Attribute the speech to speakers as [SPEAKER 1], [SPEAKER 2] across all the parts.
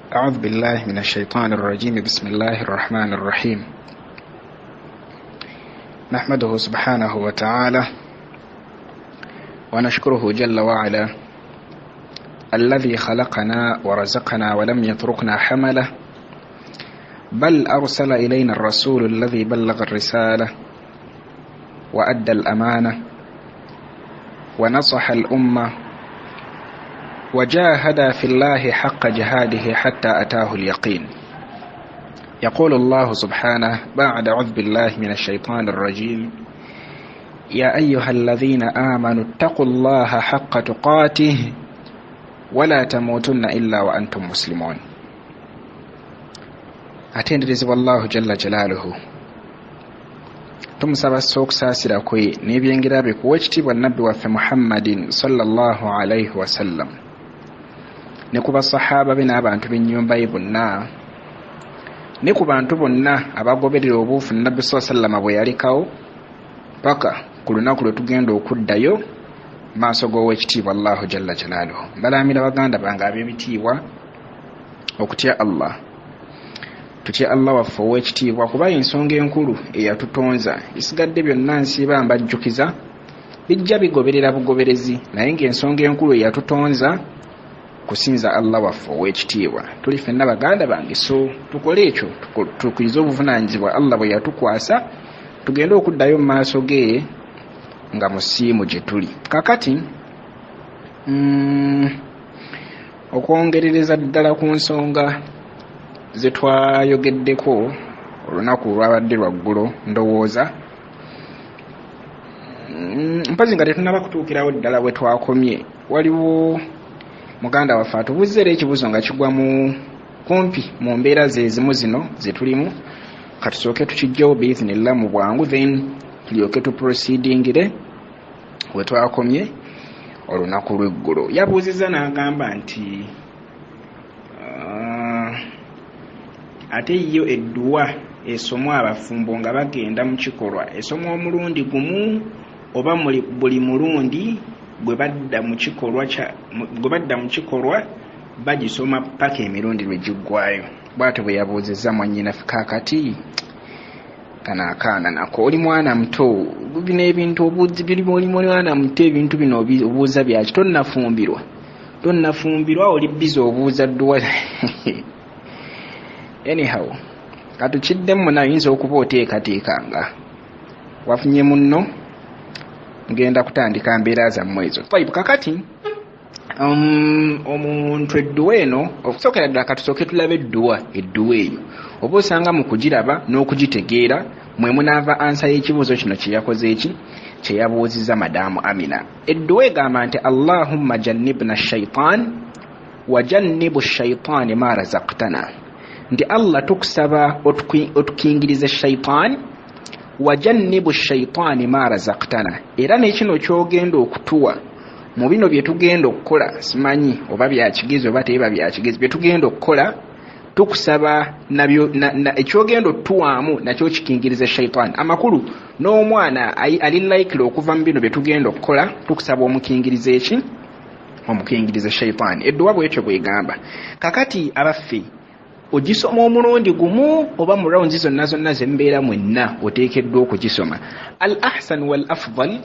[SPEAKER 1] أعوذ بالله من الشيطان الرجيم. بسم الله الرحمن الرحيم. نحمده سبحانه وتعالى ونشكره جل وعلا الذي خلقنا ورزقنا ولم يتركنا حمله، بل أرسل إلينا الرسول الذي بلغ الرسالة وأدى الأمانة ونصح الأمة وجاهد في الله حق جهاده حتى أتاه اليقين. يقول الله سبحانه بعد أعوذ بالله من الشيطان الرجيم: يا أيها الذين آمنوا اتقوا الله حق تقاته ولا تموتن إلا وأنتم مسلمون. Atenderezebwa Allahu jalla jalaaluhu, tumusaba ssa okusaasira kwe n'ebyengera bye kuwa ekitiibwa nabbi waffe Muhammadin sallallahu alaihi wasallam, ne ku basahaba be n'abantu b'ennyumba ye bonna, ne ku bantu bonna abagoberera obuufu nabbi saa sallama bwe yalekawo paka ku lunaku lwe tugenda okuddayo maaso g'owekitiibwa Allahu jalla jalaaluhu. Mbalaamira baganda bange ab'ebitiibwa okutya Allah, tutya Allah waffe ow'ekitiibwa, kuba ensonga enkulu eyatutonza. Bisigadde byonna nsiiba mbajjukiza bijja bigoberera bugoberezi, naye ng'ensonga enkulu eyatutonza kusinza Allah waffe ow'ekitiibwa. Tuli ffenna baganda bange, so tukole ekyo, tukirize obuvunaanyizibwa Allah bwe yatukwasa, tugende okuddayo mu maaso ge nga musiimu gye tuli. Kakati okwongerereza ddala ku nsonga ze twayogeddeko olunaku olwabadde lwaggulo, ndowooza mpozi nga tetunnaba kutuukirawo ddala bwe twakomye, waliwo muganda waffe atubuuzza era ekibuuzo nga kigwa mu kumpi mu mbeera ze zimu zino ze tulimu. Katusooke tukijjewo biizinillah mu bwangu, then tulyoke tuproceedingire we twakomye olunaku lw'eggulo. Yabuuzizza n'agamba nti ate yo edduwa esomwa abafumbo nga bagenda mu kikolwa esomwa omulundi gumu oba buli mulundi gwe badda mu kikolwa gwe badda mu kikolwa bagisoma paka emirundi lwe giggwayo. Bw'atyo bwe yabuuzizza mwannyinaffe. Kaakati kano akaana nako, oli mwana muto, bino ebintu oli mwana muto, ebintu bino obuuza byaki? Tonnafumbirwa, tonnafumbirwa, oli bize obuuza dduwa. Anyhow, katukiddemu, muno ayinza okuba oteekateekanga wafunye munno, ngenda kutandika mbeera zammwe ezo. Tayibu, kakati omuntu edduwa eno okusookera ddala katusooke tulabe edduwa eyo, oba osanga mu kugiraba n'okugitegeera mwe munaava ansa y'ekibuuzo kino kye yakoze eki kye yabuuzizza madaamu Amina. Edduwa egamba nti: Allahumma jannibna shaitan wa jannibu shaitaani ma razaktana, nti Allah tukusaba otukingirize shaitaani, wa jannibu shaitaani ma razaktana, era nekino kyogenda okutuwa mu bino bye tugenda okukola, simanyi oba byakigezi oba teba byakigezi, bye tugenda okukola tukusaba nabyo ekyogenda otuwaamu nakyo kikingirize shaitaani. Amakulu n'omwana ali likely okuva mu bino bye tugenda okukola, tukusaba omukingirize eki? Omukingirize shaitaani. Edduwa bwetyo bwegamba. Kakati abaffe, ogisoma omulundi gumu oba mu rounds zonna zonna zembeera mwenna oteekeddwa okugisoma? Al ahsan wal afdal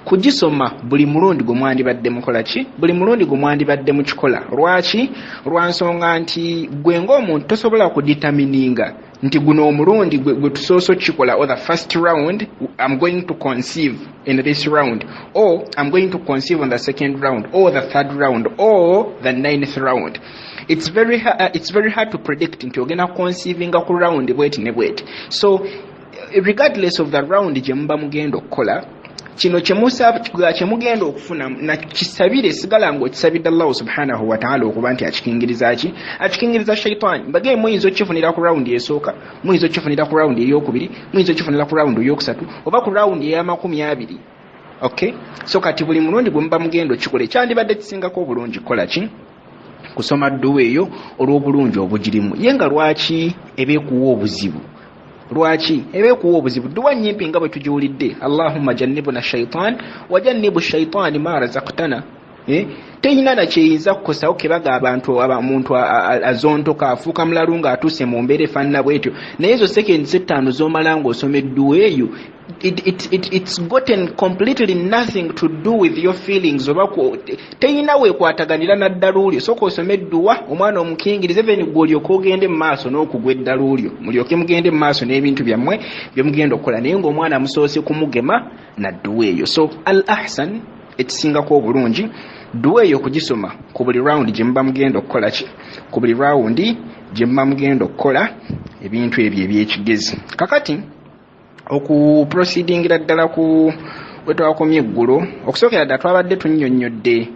[SPEAKER 1] kugisoma buli mulundi gwe mwandibadde mukola ki? Buli mulundi gwe mwandibadde mukikola. Lwaki? Lwa nsonga nti gwe ng'omuntu tosobola kudetermininga nti guno omulundi gwe tusoose okukikola, or the first round I'm going to conceive in this round, or I'm going to conceive on the second round or the third round or the ninth round. It's very hard to predict nti ogenda conceivinga ku round bweti ne bweti. So regardless of the round gye muba mugenda okukola kino kyemugenda okufuna, nakisabire, sigala ng'okisabidde Allahu subhanahu wataala okuba nti akikingiriza ki? Akikingiriza shaitaani. Mbage muyinza okukifunira ku rawundi esooka, muyinza okukifunira ku rawundi eyokubiri, muyinza okukifunira ku rawundi eyokusatu oba ku rawundi ey'amakumi abiri. Okay, so kati buli mulundi gwe muba mugenda okikola, ekyandibadde kisingako obulungi kukola ki? Kusoma dduwa eyo olw'obulungi obugirimu. Ye nga lwaki eba ekuwa obuzibu? Lwaki eba ekuwa obuzibu? Dduwa nyimpi nga bwe tugiwulidde: Allahumma jannibuna shaitan wa jannibu shaitaani ma razaktana. Teyina nakyeyinza kukosawo kebaga abantu omuntu azontoka afuuka mulalu ng'atuuse mu mbeera efaanana bwetyo. Naye ezo seconds 5 z'omala ng'osoma edduwa eyo, it's gotten completely nothing to do with your feelings, oba teyina weekwataganira na ddaluulyo. Sooka osome edduwa, omwana omukingirize, even gwe olyoke ogende mu maaso n'okugwa eddaluulyo, mulyoke mugende mu maaso n'ebintu byammwe bye mugenda okukola, naye ng'omwana musoose kumugema na dduwa eyo. So al ahsan, ekisingako obulungi, dduwa eyo okugisoma ku buli round gye muba mugenda okukola ki, ku buli round gye muba mugenda okukola ebintu ebyo ebyekigezi. Kakati okuproceedingira ddala ku we twakomye eggulo, okusookera ddala twabadde tunnyonnyodde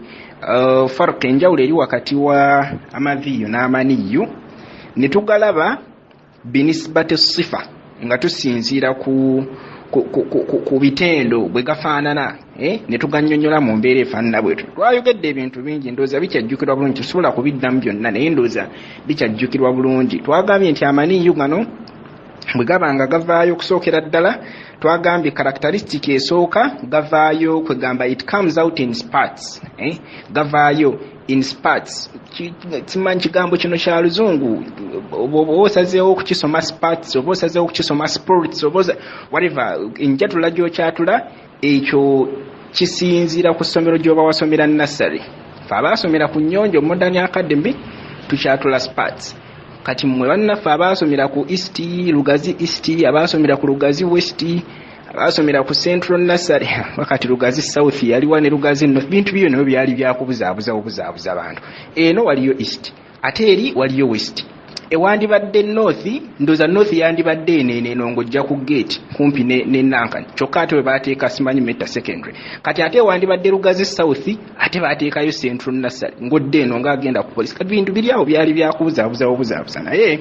[SPEAKER 1] farq, enjawulo eri wakati wa amadhiyu n'amaniyu, ne tugalaba binisbati sifa, nga tusinziira ku bitendo bwe gafaanana, ne tugannyonnyola mu mbeera efaanana bwetyo. Twayogedde ebintu bingi, ndowooza bikyajjukirwa bulungi, tusobola kubiddamu byonna, naye ndowooza bikyajjukirwa bulungi. Twagambye nti amaniyu gano bwe gaba nga gavaayo, okusookera ddala twagambye characteristic esooka, gavaayo, kwegamba it comes out in spurts, gavaayo in spurts. Simanyi kigambo kino kya luzungu, oba osazeewo okukisoma spurts, oba osazeewo okukisoma sports, oba whatever enjatula gy'okyatula, ekyo kisinziira ku ssomero gy'oba wasomera nursery. Fe abaasomera ku Nnyonjo Modern Academy tukyatula spurts. Kati mmwe bannaffe abaasomera ku East, Lugazi East, abaasomera ku Lugazi West, abaasomera ku Central Nursery, wakati Lugazi South yaliwa ne Lugazi North, bintu byo nabyo byali byakubuzaabuza obuzaabuza bantu. Eno waliyo East, ate eri waliyo West. Ewandibadde North, ndowooza North yandibadde eno eno eno ng'ojja ku gate kumpi ne Nankani, kyokka ate we baateeka simanyi Meta Secondary. Kati ate ewandibadde Lugazi South, ate baateekayo Central Nursery ng'odde eno ng'agenda ku polisi. Kati bintu biri awo byali byakubuzaabuza obuzaabuza. Naye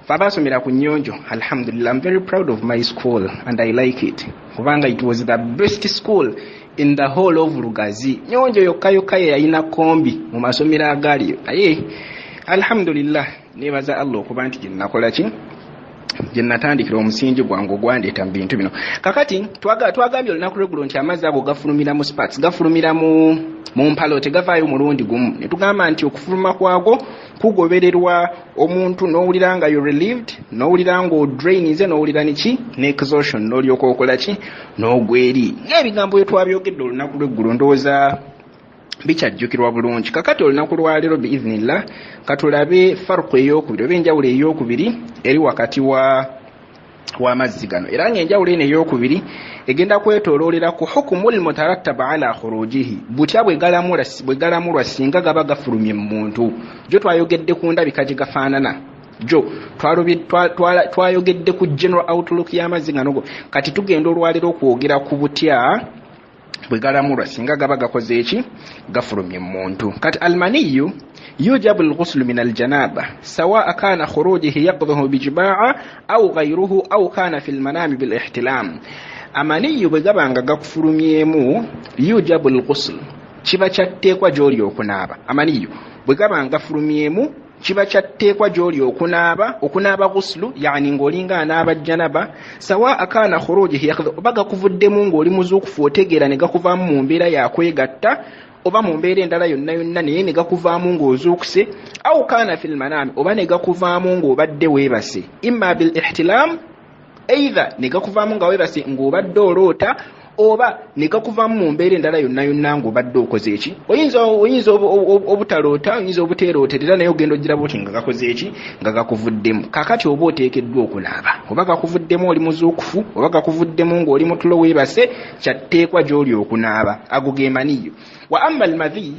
[SPEAKER 1] fe abaasomera ku Nnyonjo, alhamdulillah, I'm very proud of my school and I like it, kubanga it was the best school in the whole of Lugazi. Nyonjo yokka yokka ye yalina kombi mu masomero agaaliyo. Naye alhamdulillah, nebaza Allah okuba nti gyenakola ki, gye natandikira omusingi gwange ogwandeeta mu bintu bino. Kakati twagambye olunaku lweggulo nti amazzi ago gafulumira mu spurts, gafulumira mu mpalo, tegavaayo mulundi gumu. Ne tugamba nti okufuluma kwago kugobererwa omuntu n'owulira nga you relieved, n'owulira nga odraininze, n'owulira niki, ne exhaustion, n'olyoka okola ki, n'ogweri. Ng'ebigambo bye twabyogedde olunaku lweggulo, ndowooza bikyajjukirwa bulungi. Kakati olunaku lwaleero biiznillah katulabe farku eyokubiri, oba enjawulo eyokubiri eri wakati wa w'amazzi gano. Era ng'enjawulo eno eyokubiri egenda kwetooloolera ku hukumu lmutarattaba ala khurujihi, butya bwe galamulwa singa gaba gafulumye mu muntu. Jo twayogedde ku ndabika gye gafaanana, jo twayogedde ku general outlook y'amazzi gano. Kati tugenda olwaleero okwogera ku butya bwe galamulwa singa gaba gakoze eki, gafulumye mu muntu. Kati almaniyu yujabu lghuslu min aljanaba sawaa kana khurujihi yaqdhuhu bijibaa au ghairuhu au kana fi lmanami bilihtilam. Amaniyu bwe gaba nga gakufulumyemu, yujabu lghusl, kiba kyatteekwa gy'oli okunaaba. Amaniyu bwe gaba nga gafulumyemu, kiba kyatteekwa gy'oli okunaaba, okunaaba ghuslu, yani ng'olinga anaaba janaba. Sawaa kana khurujihi yaqdhu, oba gakuvuddemu ng'oli muzuukufu otegeera ne gakuvaamu mu mbeera yakwegatta, oba mu mbeera endala yonna yonna, naye ne gakuvaamu ng'ozuukuse, au kana fi lmanami, oba ne gakuvaamu ng'obadde weebase, imma bil ihtilam, either ne gakuvaamu nga weebase ng'obadde oloota, oba ne gakuvaamu mu mbeera endala yonna yonna ng'obadde okoze eki. Oyinza obutaloota, oyinza obuteerooterera, naye ogenda ogiraba oti nga gakoze eki, nga gakuvuddemu. Kakati oba oteekeddwa okunaaba, oba gakuvuddemu oli muzuukufu, oba gakuvuddemu ng'oli mutulo weebase, kyatteekwa gy'oli okunaaba. Ago ge maniyo. Wa amma almadhiyi,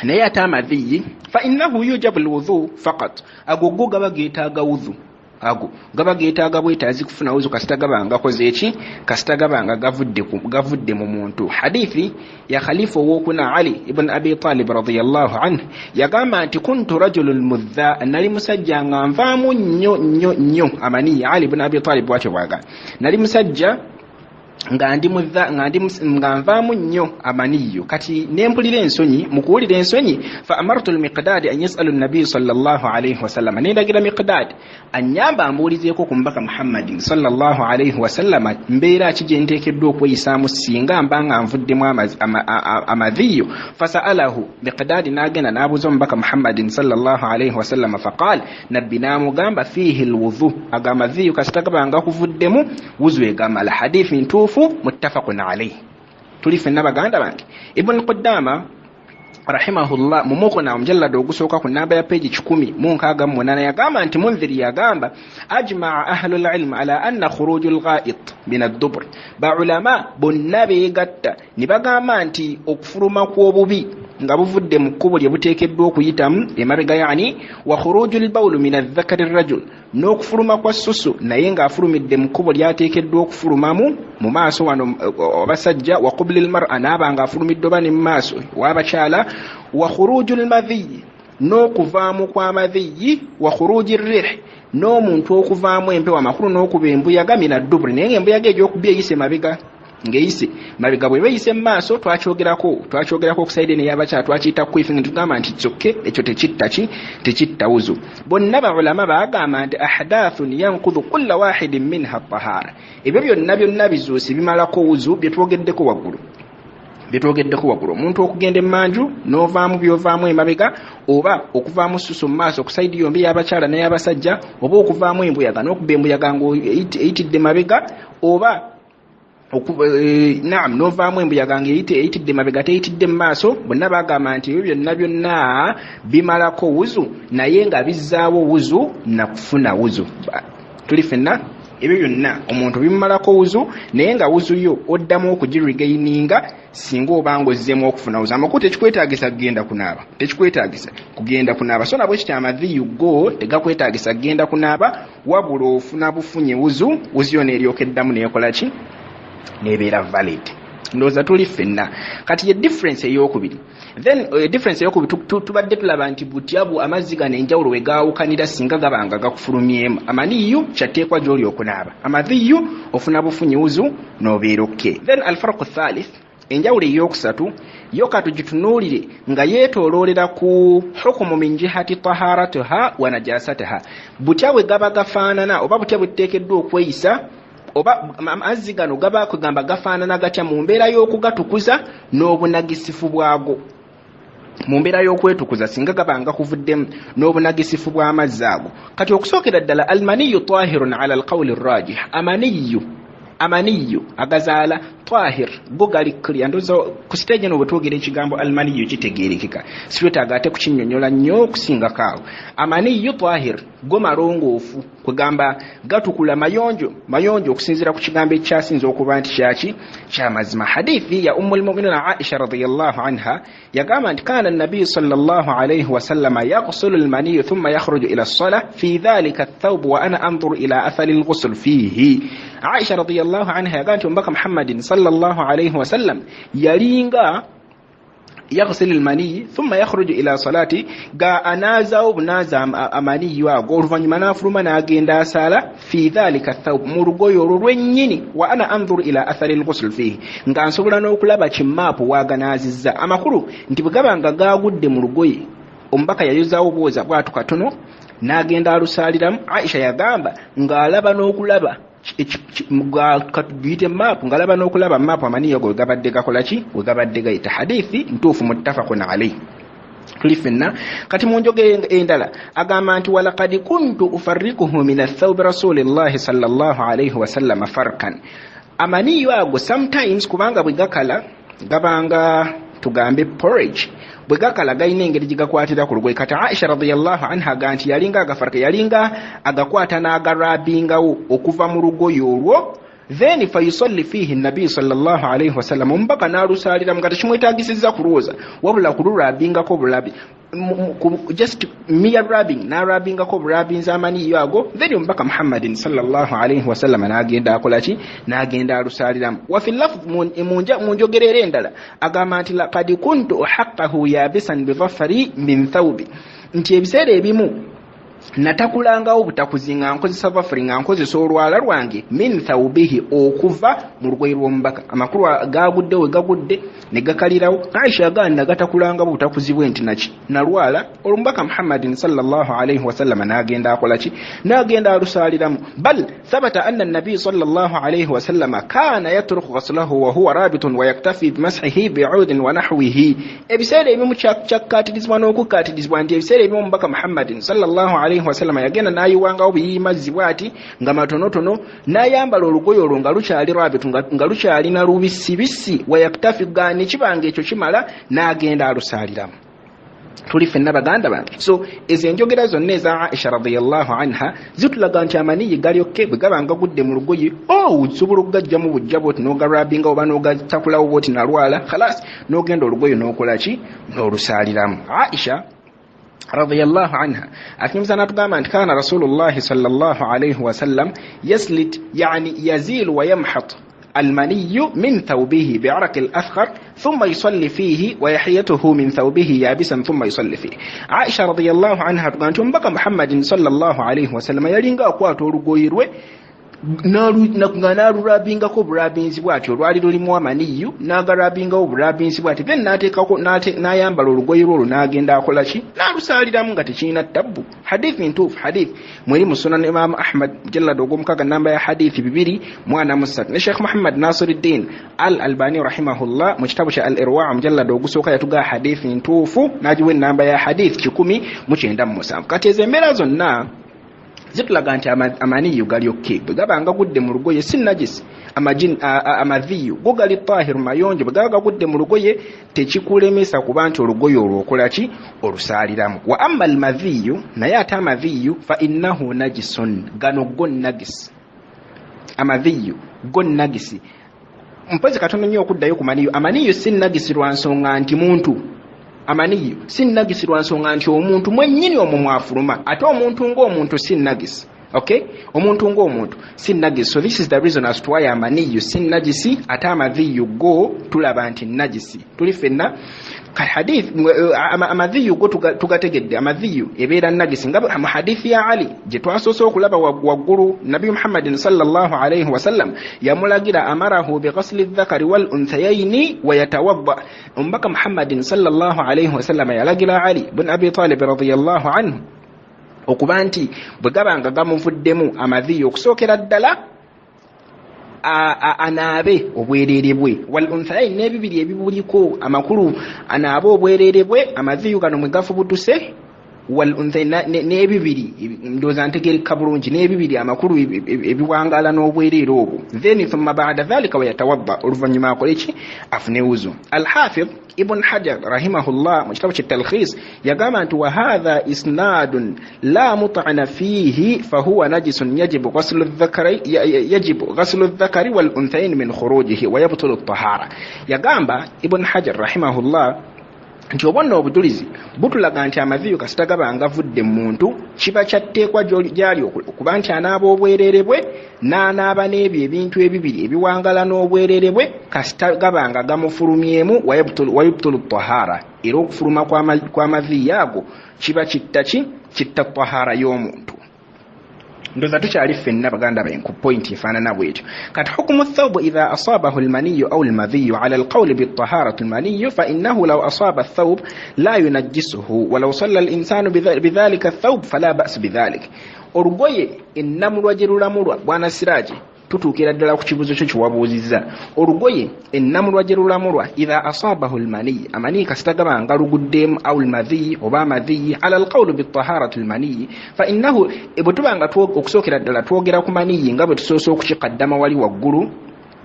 [SPEAKER 1] naye ate amadhiyi, fa innahu yujabu lwudhu faqat, ago go gaba geetaaga wudhu, ago gaba geetaaga bwetaazi kufuna wuzu kasita gaba nga gakoze eki, kasita gaba nga gavudde mu muntu. Hadithi ya khalifa owokuna Ali ibn Abi Talib radiyallahu anhu yagamba nti kuntu rajulul mudda, nali musajja nga nvaamu nnyo nnyo nnyo amaniyi. Ali ibn Abi Talib bwatyo bwagamba, nali musajja Nga ndi nga ndi nga nvaamu nnyo amaniyo. Kati ne mpulira ensonyi. Mu kuwulira ensonyi, fa amartu lmiqdaadi an yasalu nabiyu sallallahu alaihi wasallama, nendagira Miqdaad anyamba ambuulizeeko ku mubaka Muhammadin sallallahu alaihi wasallama, mbeera ki gye nteekeddwa okweyisaamu singa mba nga nvuddemu amadhiyo. Fasaalahu Miqdaadi, n'agenda n'abuuza omubaka Muhammadin sallallahu alaihi wasallama. Faqaal, nabbi n'amugamba, fiihi lwudhu, ago amadhiyo kasita gaba nga kuvuddemu, wuzu egamala. Hadithi ntuufu, muttafaqun alaihi. Tuli ffenna, baganda bange? Ibuni Qudama rahimahullah mu Mughna, omujallada ogusooka, ku namba ya peegi 168, yagamba nti Mundhiri yagamba, ajmaa ahlu lilm ala anna khuruju lghait min addubur, baulama bonna beegatta ne bagamba nti okufuluma kw'obubi nga buvudde mu kkubo lye buteekeddwa okuyitamu emabega, yani wa khuruju lbawulu min adhakari rajul, n'okufuluma kwa susu naye ng'afulumidde mu kkubo lyateekeddwa okufulumamu mu maaso wano abasajja, wa qubli lmara, naaba ng'afulumidde oba ne mu maaso w'abakyala, wa khuruju lmadhiyi, n'okuvaamu kw'amadhiyi, wa khuruji rih, n'omuntu okuvaamu empewo, amakulu n'okuba embuyaga, mina dduburi, naye ngaembuyaga egyokubya eyise mabega, ng'eyise mabega. Bweba eyise mu maaso, twakyogerako okusaide neyabakyala, twakiyita queefing, tugamba nti kyokke ekyo tekitta ki, tekitta wuzu. Bonna baulama bagamba nti ahdathun yankudhu kulla wahidin minha tahara, ebyo byonna byonna bizuusi bimalako wuzu byetwogeddeko waggulu: omuntu okugenda emmanju n'ovaamu byovaamu emabega, oba okuvaamu susu mu maaso ku side yombi ey'abakyala n'ey'abasajja, oba okuvaamu embuyaga n'okuba embuyaga ng'eyitidde mabega, oba naam, novaamu embuyaga nga eyitidde mabega, teyitidde mu maaso. Bonna bagamba nti ebyo byonna byonna bimalako wuzu, naye nga bizzaawo wuzu nakufuna wuzu. Tuli ffenna? Ebyo byonna omuntu bimumalako wuzu, naye nga wuzu yo oddamu okugiregaininga singa oba nga ozzeemu okufuna wuzu. Amakulu, tekikwetagisa kugenda kunaaba, tekikwetagisa kugenda kunaaba. So nabwe kiti amadhiyu go tegakwetagisa kugenda kunaaba, wabula ofuna bufunye wuzu, wuzu yo neeryoka eddamu neekola ki, nebeera valid. Ndowooza tuli ffenna. Kati ye difference eyokubiri. Then difference eyokubiri, tubadde tulaba nti butya amazzi gano enjawulo we gaawukanira. Singa gaba nga gakufulumyemu amaniyu, kyateekwa gy'oli okunaaba. Amadhiyu ofuna bufunyi wuzu n'obeera okay. Then alfarqu thalith, enjawulo eyokusatu yo katugitunuulire nga yeetooloolera ku hukumu min jihati taharatuha wa najasataha, butya bwe gaba gafaanana, oba butya bwe tuteekeddwa okweyisa, oba amazzi gano gaba kugamba gafaanana gatya mu mbeera y'okugatukuza n'obunagisifu bwago, mu mbeera y'okwetukuza singa gaba nga kuvuddemu, n'obunagisifu bw'amazzi ago. Kati okusookera ddala, almaniyu tahirun ala alqawli rajih. Amaniyu agazaala tahir, go gali clear. Ndowooza ku stage eno bwe twogera ekigambo almaniyu kitegeerekeka, sitwetaaga ate kukinnyonnyola nnyo okusingako awo. Amaniyu tahir, go malongoofu, kwegamba gatukula, mayonjo mayonjo, okusinziira ku kigambo ekyasinza okuba nti kyaki, kyamazima. Hadithi ya Ummu lmuminina Aisha radiallahu anha yagamba nti kana nabiyu sallallahu alaihi wasallama yaghsulu lmaniyu thumma yakhruju ila ssala fi dhalika athawbu wa ana andhuru ila athari lghusl fihi. Aisha radiallahu anha yagamba nti omubaka Muhammadin sallallahu alaihi wasallam yalinga yaghsilu lmaniyi thumma yakhruju ila salati, ga anaazawo bunaaza amaniyu ago, oluvannyuma n'afuluma n'agenda asaala, fi dhalika thawb, mu lugoye olwo lwennyini, wa ana andhuru ila athari lghusl fihi, nga nsobola n'okulaba kimaapu waaganaazizza. Amakulu nti bwe gaba nga gaagudde mu lugoye, omubaka yayozaawo bwoza bwatu katono n'agenda alusaaliramu. Aisha yagamba ng'alaba n'okulaba, katugiyite maapu, ng'alaba n'okulaba maapu amaniyo ago we gabadde gakola ki, we gabadde gayita. Hadithi ntuufu, muttafaqun alaihi. Tuli ffenna? Kati mu njogera endala agamba nti walakad kuntu ufarrikuhu min athawbi rasulillahi sallallahu alaihi wasallama farkan. Amaniyo ago sometimes, kubanga bwe gakala gabanga tugambe porridge, bwe gakala galina engeri gye gakwatira ku lugoye. Kati Aisha radiallahu anha aga nti yalinga agafarka, yalinga agakwata n'agarabingawo okuva mu lugoye olwo, then fayusalli fihi nabiyu sallallahu alaihi wasallam, omubaka n'alusaaliramu nga tekimwetagisizza kulwoza, wabula kulurabingako bulabi, just mere rubbing, n'arabingako burabinza amaniyo ago, then omubaka Muhammadin sallallahu alaihi wasallam n'agenda akola ki, n'agenda alusaaliramu. Wafi lafz, mu njogera era endala agamba nti laqad kuntu uhaqahu yabisan bidhafari min thawbi, nti ebiseera ebimu Natakulangawo butakuzi nga nkozesa vafuri, nga nkozesa olwala lwange, min thawbihi, okuva mu lugoye lw'omubaka. Amakulu gagudde we gagudde ne gakalirawo. Aisha agamba nagatakulangawo butakuzi bwe nti naki nalwala olumubaka Muhammadin sallallahu alaihi wasallama n'agenda akola ki? N'agenda alusaaliramu. Bal thabata anna nabiyi sallallahu alaihi wasallama kana yatruku ghaslahu wa huwa rabitun wa yaktafi bimashihi biudin wa nahwihi. Ebiseera ebimu kyakkaatirizibwa n'okukkaatirizibwa nti ebiseera ebimu omubaka Muhammadin sallallahu alaihi wasallama yagenda n'ayiwangawo biyimazzi bw'ati nga matonotono, n'ayambala olugoye olwo nga lukyali rabitu, nga lukyalina lubisibisi, wa yaktafi, ne kibanga ekyo kimala, n'agenda alusaaliramu. Tuli ffenna baganda bange. So ezo enjogera zonna eza Aisha radiyallahu anha zitulaga nti amaniyi galyokke bwe gaba nga gudde mu lugoye, osobola okugajjamu bujja bwoti n'ogarabinga oba n'ogatakulawo bwoti nalwala, khalas, n'ogenda olugoye n'okola ki? N'olusaaliramu. Aisha radiyallahu anha atunyumiza n'atugamba nti kana rasulullahi sallallahu alaihi wasallam yaslit, yani yazilu wa yamhat المني من ثوبه بعرق الأثخر ثم يصلي فيه ويحيته من ثوبه يابسا ثم يصلي فيه. عائشة رضي الله عنها تقول بقى محمد صلى الله عليه وسلم yalinga akwata olugoye lwe nga n'alurabingako obulabinzi bw'ati, olwali lulimu amaniyu n'agarabingawo obulabinzi bw'ati, then n'ateekako n'ayambala olugoye lwe olwo n'agenda akola ki? N'alusaaliramu nga tekirina tabbu. Hadithi ntuufu, hadithi mweri mu Sunan Imam Ahmad mujallad ogw'omukaaga, namba ya hadithi 243. Ne Sheikh Muhammad Nasiruddin Al Albani rahimahullah mu kitabo kya Al Irwa mujallad ogusooka yatugaa hadithi ntuufu n'agiwa ennamba ya hadithi 197. Kati ezo embeera zonna zitulaga nti amaniyu galyokke bwe gaba nga gudde mu lugoye si najisi. Amadhiyu go gali tahiru, mayonjo, bwe gaba gagudde mu lugoye tekikulemesa kuba nti olugoye olwo okola ki? Olusaaliramu. Wa amma almadhiyu, naye ate amadhiyu, fa innahu najisun, gano go nagisi. Amadhiyu go nagisi. Mpozi katono nnyo okuddayo ku maniyu. Amaniyu si nagisi lwa nsonga nti muntu, amaniyu si nagisi lwa nsonga nti omuntu mwennyini omwo mwafuluma, ate omuntu ng'omuntu si nagisi. Okay, omuntu ng'omuntu si nagisi. So this is the reason as to why amaniyu si nagisi, ate amadhiyu go tulaba nti nagisi. Tuli ffenna? Hadith amadhiyu go tugategedde, amadhiyu ebeera nagisi nga mu hadithi ya Ali gye twasoose okulaba waggulu. Nabi Muhammadin sallallahu alaihi wasallam yamulagira, amarahu bighasli dhakari wal unthayaini wa yatawadda. Omubaka Muhammadin sallallahu alaihi wasallam yalagira Ali bun Abi Talib radiyallahu anhu okuba nti bwe gabanga gamuvuddemu amadhiyu, okusookera ddala anaabe obwereere bwe, wal unthayaini, n'ebibiri ebibuliko. Amakulu anaabe obwereere bwe amadhiyu gano mwe gafubutuse, wal unthayaini, n'ebibiri, ndowooza ntegereka bulungi, n'ebibiri, amakulu ebiwangaala n'obwereere obwo. Then thumma ba'da dhalika wayatawadda, oluvannyuma akole ki? Afune wuzu. Alhafidh Ibn Hajar rahimahullah mu kitabo kye Talkhis yagamba nti wa hadha isnadun la mut'ana fihi fahuwa najisun yajibu ghaslu dhakari, yajibu ghaslu dhakari wal unthayn min khurujihi wa yabtulu at-tahara. Yagamba Ibn Hajar rahimahullah nti obwonna obujulizi butulaga nti amaviyu kasita gaba nga avudde mu muntu, kiba kyatteekwa gyali okuba nti anaaba obwereere bwe n'anaaba n'ebyo ebintu ebibiri ebiwangala n'obwereere bwe kasita gaba nga gamufulumyemu, wayubtulu tahara, era okufuluma kw'amaviyu ago kiba kitta ki? Kitta tahara y'omuntu. Ndoza tukyali ffenna baganda bange ku point efaanana bwetyo. Kati hukumu thawbu idha asabahu almaniyu au almadhiyu ala alqawli bitaharati almaniyu fa innahu law asaba athawb la yunajjisuhu walau salla alinsanu bidhalika athawb fala bas bidhalik. Olugoye ennamulwa gye lulamulwa, bwana Siraji, tutuukira ddala ku kibuuzo kyo kiwabuuzizza. Olugoye ennamulwa gye lulamulwa, idha asabahu almaniyi, amaniyi kasita gaba nga luguddemu, au almadhiyi, oba amadhiyi, ala alqawlu bitaharati almaniyi fa innahu, bwe tuba nga okusookera ddala twogera ku maniyi nga bwe tusoose okukikaddama wali waggulu,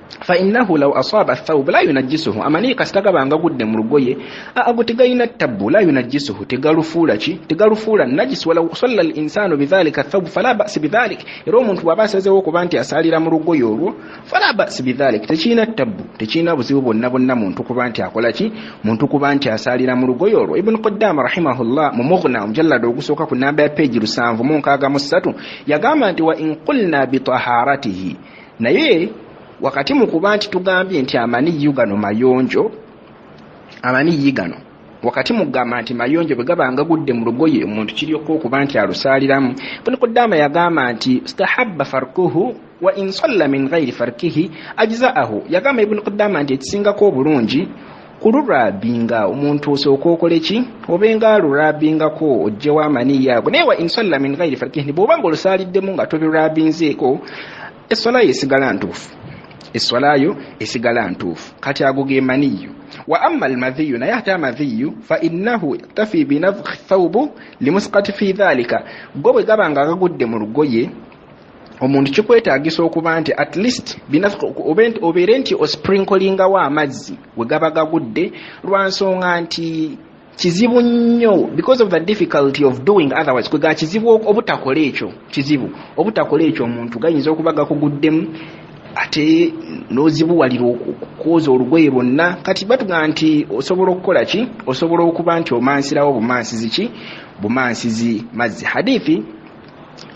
[SPEAKER 1] fa innahu law asaba athawb la yunajjisuhu, amaniyi kasita gaba nga gudde mu lugoye ago tegayina tabbu, la yunajjisuhu, tegalufuula ki? Tegalufuula najisi. Walaw salla al insanu bidhalika athawb fala ba'sa bidhalik, era omuntu bw'aba asazeewo okuba nti asaalira mu lugoye olwo, fala ba'sa bidhalik, tekirina tabbu, tekirina buzibu bwonna bwonna muntu kuba nti akola ki? Muntu kuba nti asaalira mu lugoye olwo. Ibn Qudama rahimahullah mu Mughna omujallada ogusooka ku namba ya peegi 763 yagamba nti wa in qulna bitaharatihi, naye wakati mu kuba nti tugambye nti amaniyu gano mayonjo, amaniyi gano Wakati mugamba nti mayonjo, bwe gaba nga gudde mu lugoye omuntu kiryoka okuba nti alusaaliramu. Ibn Qudama yagamba nti stahabba farkuhu wa in salla min ghairi farkihi ajzaahu. Yagamba Ibn Qudama nti ekisingako obulungi kulurabinga, omuntu osooka okole ki, obenga alurabingako ojjewo amaniyo ago. Naye wa in salla min ghairi farkihi, bw'oba nga olusaaliddemu nga tobirabinzeeko, esswala yo esigala ntuufu, esswala yo esigala ntuufu. Kati ago ge maniyo. Wa amma almadhiyu, naye ate amadhiyu, fa innahu yaktafi binadhi thawbu limusqati fi dhalika. Go bwe gaba nga gagudde mu lugoye, omuntu kikwetaagisa okuba nti at least obeere nti osprinklingawo amazzi we gaba gagudde, lwa nsonga nti kizibu nnyo, because of the difficulty of doing otherwise. Kwega kizibu obutakola ekyo, kizibu obutakola ekyo. Omuntu gayinza okuba gakuguddemu ate n'ozibuwalira okwoza olugoye lwonna. Kati batugamba nti osobola okukola ki, osobola okuba nti omansirawo bumansizi ki, bumansizi mazzi. Hadithi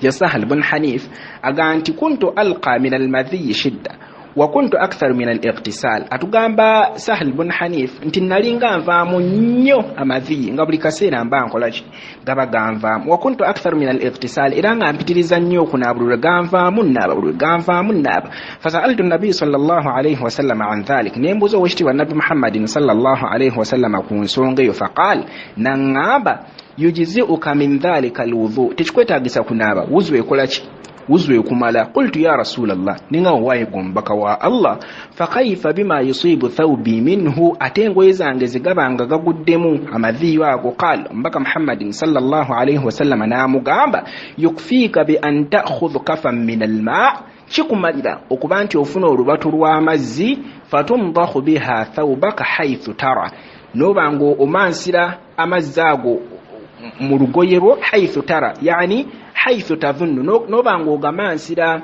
[SPEAKER 1] ya Sahal bun Hanif agamba nti kuntu alqa min almadhiyi shidda wa kuntu aktharu min al-ightisal. Atugamba Sahal bun Hanif nti nalinga nvaamu nnyo amadhiyi, nga buli kaseera mba nkola ki, gaba ganvaamu. Wa kuntu aktharu min al-ightisal, era nga mpitiriza nnyo okunaaba, buli lwe ganvaamu naaba, buli lwe ganvaamu naaba. Fasa'altu nabiyi sallallahu alaihi wasallama an dhalik, nembuuza owekitiibwa Nabbi Muhammadin sallallahu alaihi wasallama ku nsonga eyo. Faqal, naŋŋamba yujiziuka min dhalika alwudhu, tekikwetaagisa kunaaba, wuzu ekola ki, wuzu ekumala. Qultu ya rasulallah, ninga owaaye gwe omubaka wa Allah, fakaifa bima yusibu thawbi minhu, ate engoye zange zigaba nga gaguddemu amadhiyo ago. Qal, omubaka Muhammadin sallallahu alaihi wasallama n'amugamba yukfiika bi an ta'khudh kafan min alma, kikumalira okuba nti ofuna olubatu lw'amazzi, fatumdahu biha thawbaka haithu tara, noba nga omansira amazzi ago mu lugoye lwo, haithu tara yani haithu tadhunnu, noba nga ogamansira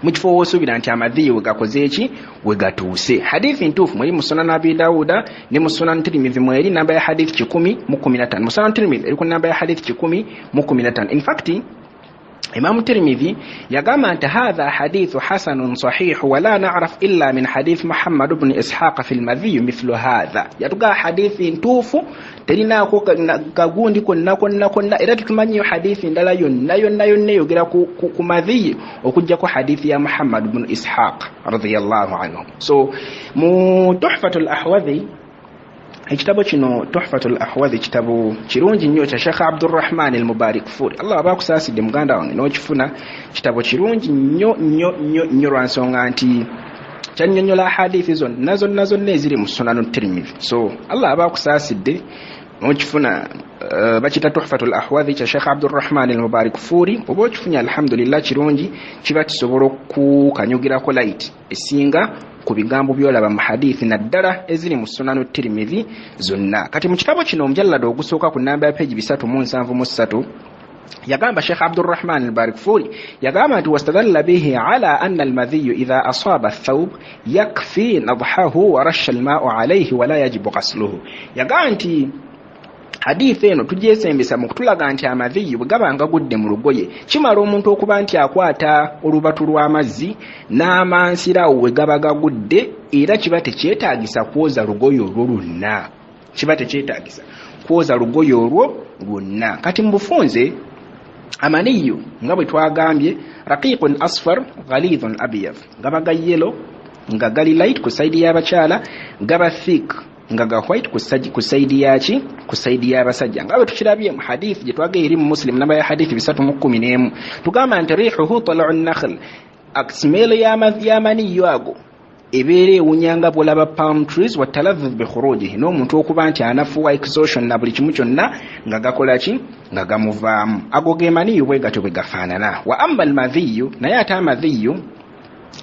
[SPEAKER 1] mu kifo w'osuubira nti amadhiyi we gakoze eki, we gatuuse. Hadithi ntuufu, mweri mu Sunan Abi Dawuda ne mu Sunan Tirmidhi, mweri namba ya hadithi 115. Mu Sunan Tirmidhi eri ku namba ya hadithi 115. In fact Imamu Tirmidhi yagamba nti hadha hadithu hasanun sahihu wala naraf illa min hadith Muhammad bni Ishaqa fi lmadhiyu mithlu hadha. Yatugaa hadithi ntuufu, terinaako kagundi konna konna konna, era tetumanyiyo hadithi ndala yonna yonna yonna eyogera ku madhiyi okugjako hadithi ya Muhammad bnu Ishaq radiyallahu anhu. So mu Tuhfatu l Ahwadhi, ekitabo kino Tuhfatu l Ahwadhi kitabo kirungi nnyo kya Sheikh Abdurrahman al Mubarik Furi. Allah aba akusaasidde muganda wange n'okifuna, kitabo kirungi nnyo nnyo nnyo nnyo, lwa nsonga nti kyannyonnyola hadithi zonna zonna zonna eziri mu Sunanu Tirmidhi. So Allah aba akusaasidde n'okifuna, bakita Tuhfatu l Ahwadhi kya Sheikh Abdurrahman al Mubarik Furi. Oba okifunye, alhamdulillah, kirungi, kiba kisobola okukanyugirako light esinga ku bigambo byolaba mu hadithi, naddala eziri mu Sunanu Tirmidhi zonna. Kati mu kitabo kino, omujallada ogusooka, ku namba ya peji 373, yagamba Sheikh Abdurrahman Albarikfuri yagamba nti wastadalla bihi ala anna almadhiyu idha asaba athawb yakfi nadhahu wa rasha almau alaihi wala yajibu ghasluhu. Yagamba nti hadithi eno tugyesembesa mu kutulaga nti amadhiyi bwe gaba nga gudde mu lugoye, kimala omuntu okuba nti akwata olubatu lw'amazzi n'amansirawo we gaba gagudde, era kiba tekyetaagisa kwoza lugoye olwo lwonna, kiba tekyetaagisa kwoza lugoye olwo lwonna. Kati mu bufunze, amaniyu nga bwe twagambye, raqiqun asfar ghalidhun abyad, gaba ga yellow nga gali light ku side y'abakyala, gaba thick nga ga white ku side yaki, ku side y'abasajja, nga bwe tukirabye mu hadithi gye twageye eri mu Muslim, namba ya hadithi 311. Tugamba nti rihuhu talau nakhl, smell y'amaniyo ago ebeera ewunya nga bwolaba palm trees, watalazzuz bikhurujihi, n'omuntu okuba nti anafuwa, exhaustion na buli kimu kyonna nga gakola ki, nga gamuvaamu. Ago ge maniyu, bwe gatyo bwe gafaanana. Wa amma almadhiyu, naye ate amadhiyu,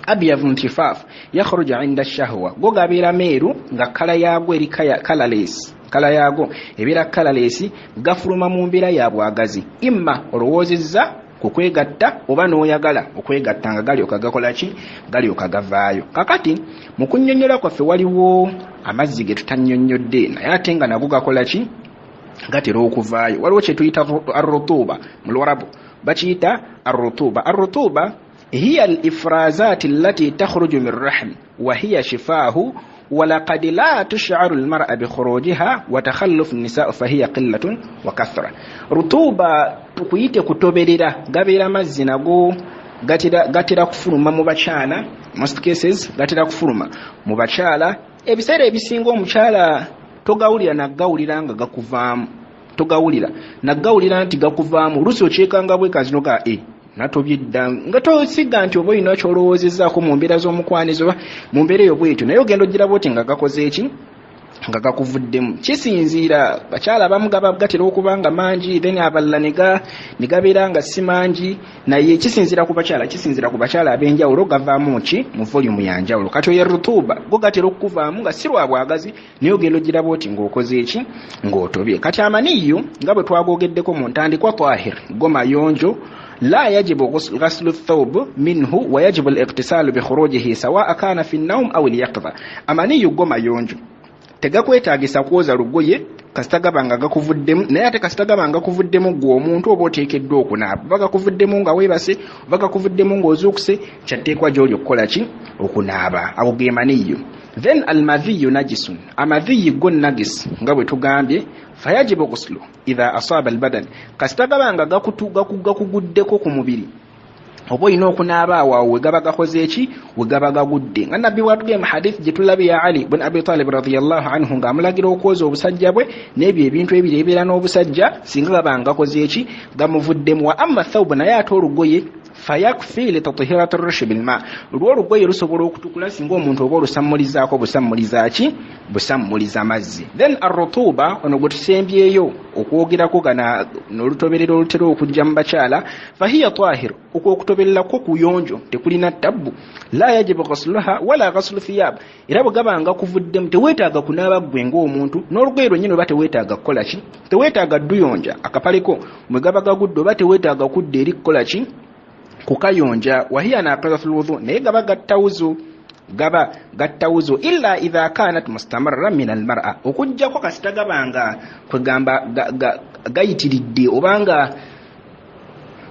[SPEAKER 1] abyadu ntifaaf yakhruju inda shahwa, go gabeera meeru nga colour yaago eri colourless, colour yaago ebeera colourless, gafuluma mu mbeera ya bwagazi, imma olowoozezza ku kwegatta oba n'oyagala okwegatta, nga galyoka gakola ki, galyoka gavaayo. Kakati mu kunnyonnyola kwaffe waliwo amazzi ge tutannyonnyodde, naye ate nga nago gakola ki, gatera okuvaayo. Waliwo kye tuyita arrutuba, mu Luwarabu bakiyita arrutuba. Arrutuba hiya al ifrazat allati takhruju min rahm wa hiya shifaahu Walaqad la tusharu almar'a bikhurujiha wa takhallufu an-nisaa fahiya qillatun wa kathra. Rutuba tukuyite kutoberera, gabeera mazzi nago gatera kufuluma mu bakyala, most cases gatera kufuluma mu bakyala. Ebiseera ebisinga omukyala togawulira nagawulira nga gakuvaamu, togawulira nagawulira nti gakuvaamu. Oluusi okyekanga bwekazi noga natobye dda, nga tosiga nti oba olina kyolowoozezaako mu mbeera z'omukwanizo oba mu mbeera eyo bwetyo, naye ogenda ogiraba oti nga gakoze eki, nga gakuvuddemu. Kisinziira, bakyala abamu gaba gatera okuba nga mangi, then abalala ne gabeera nga si mangi, naye kisinziira ku bakyala, kisinziira ku bakyala ab'enjawulo gavaamu ki mu volume ya njawulo. Kati oyo rutuba go gatera okukuvaamu nga si lwa bwagazi, naye ogenda ogiraba oti ng'okoze eki, ng'otobye. Kati amaniyu nga bwe twagogeddeko mu ntandikwa, tahir, go mayonjo, la yajibu ghaslu thawb minhu wa yajibu al-ightisalu bi khurujihi sawa'a kana fi an-nawm aw al-yaqdha. Amaniyu go mayonjo, tegakwetaagisa kwoza lugoye kasita gaba nga gakuvuddemu, naye ate kasita gaba nga gakuvuddemu ggwe omuntu oba oteekeddwa okunaaba. Oba gakuvuddemu nga weebase, oba gakuvuddemu ng'ozuukuse, kyatteekwa gy'oli okukola ki? Okunaaba. Ago ge maniyu. Then almadhiyu najisun, amadhiyi go nagis nga bwe tugambye, fayajibu ghuslu idha asaba albadan, kasita gaba nga gakuguddeko ku mubiri oba olina okunaaba awo we gaba gakoze eki, we gaba gagudde. Nga nabbi bw'atugambye mu hadith gye tulabye ya Ali bun Abi Talib radiyallahu anhu ng'amulagira okwoza obusajja bwe n'ebyo ebintu ebireebeera n'obusajja singa gaba nga gakoze eki, gamuvuddemu. Wa amma thawbu, naye ate olugoye, fayakfi litathhirati rushi bilma, lwo olugoye lusobola okutukula singa omuntu oba olusammulizaako busammuliza ki, busammuliza mazzi. Then arrutuba, ono gwe tusembyeyo okwogerako gana n'olutoberera olutera okujja mu bakyala, fahiya tahir, okwo okutoberera kwo kuyonjo, tekulina tabbu, la yajibu ghasluha wala ghaslu thiyab, era bwe gaba nga kuvuddemu teweetaaga kunaaba ggwe ng'omuntu, n'olugoye lwennyini oba teweetaaga kukola ki, teweetaaga dduyonja akapaleko mwe gaba gagudde, oba teweetaaga kudda eri kukola ki, kukayonja. Wahiya naqidatul wudhu, naye gaba gattawuzu, gaba gattawuzu illa idha kanat mustamarra min almar'a, okuggyako kasita gaba nga kwegamba gayitiridde obanga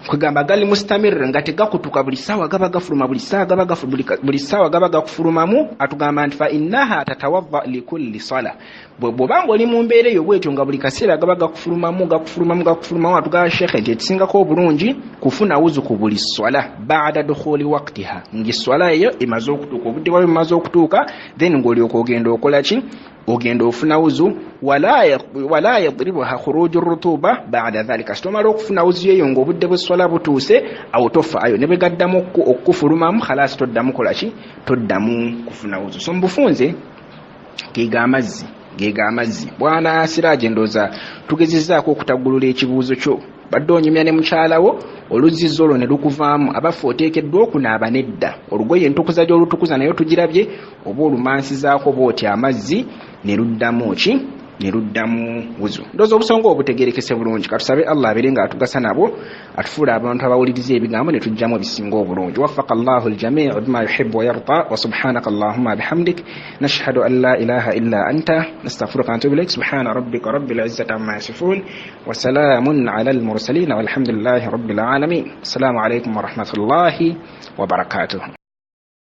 [SPEAKER 1] kwegamba gali mustamir nga tegakutuka, buli ssaawa gaba gafuluma, buli ssaawa gaba gafuluma, buli ssaawa gaba gakufulumamu. Atugamba nti fa innaha tatawadda likulli sala, bw'obanga oli mu mbeera eyo bwetyo nga buli kaseera gaba gakufulumamu gakufulumamu gakufulumamu, atugamba shekhe nti ekisingako obulungi kufuna wuzu ku buli swala ba'da dukhuli waqtiha, ng'esswala eyo emaze okutuuka, obudde bwayo bumaze okutuuka, then ng'olyoka ogenda okola ki, ogenda ofuna wuzu. Wala yadribuha khuruju rutuba ba'da dhalika, sitomala okufuna wuzu eyo ng'obudde bw'esswala butuuse, awo tofaayo ne bwe gaddamu okukufulumamu, khalasi toddamu kola ki, toddamu kufuna wuzu. So mubufunze gega amazzi, gega amazzi. Bwana Siraje, ndowooza tugezezzaako okutaggulula ekibuuzo kyo. Badde onyumya ne mukyala wo, oluzzizza olwo ne lukuvaamu, abaffe oteekeddwa okunaaba nedda? Olugoye entukuza gy'olutukuza nayo tugirabye, oba olumansizaako bw'oti amazzi ne luddamu ki, ne luddamu wuzu. Ndowooza obusonga obutegerekese bulungi. Katusabe Allah abeere ng'atugasa nabwo, atufuule abantu abawuliriza ebigambo ne tujjamu ebisinga obulungi. Waffaka Allahu aljamii bima yuhibbu wa yarda, wa subhanaka Allahumma bihamdik, nashhadu an la ilaha illa anta, nastaghfiruka wa natubu ilaik. Subhana rabbika rabbil izzati amma yasifun, wa salamun ala al mursalin, walhamdulillahi rabbil alamin. Assalamu alaykum wa rahmatullahi wa barakatuh.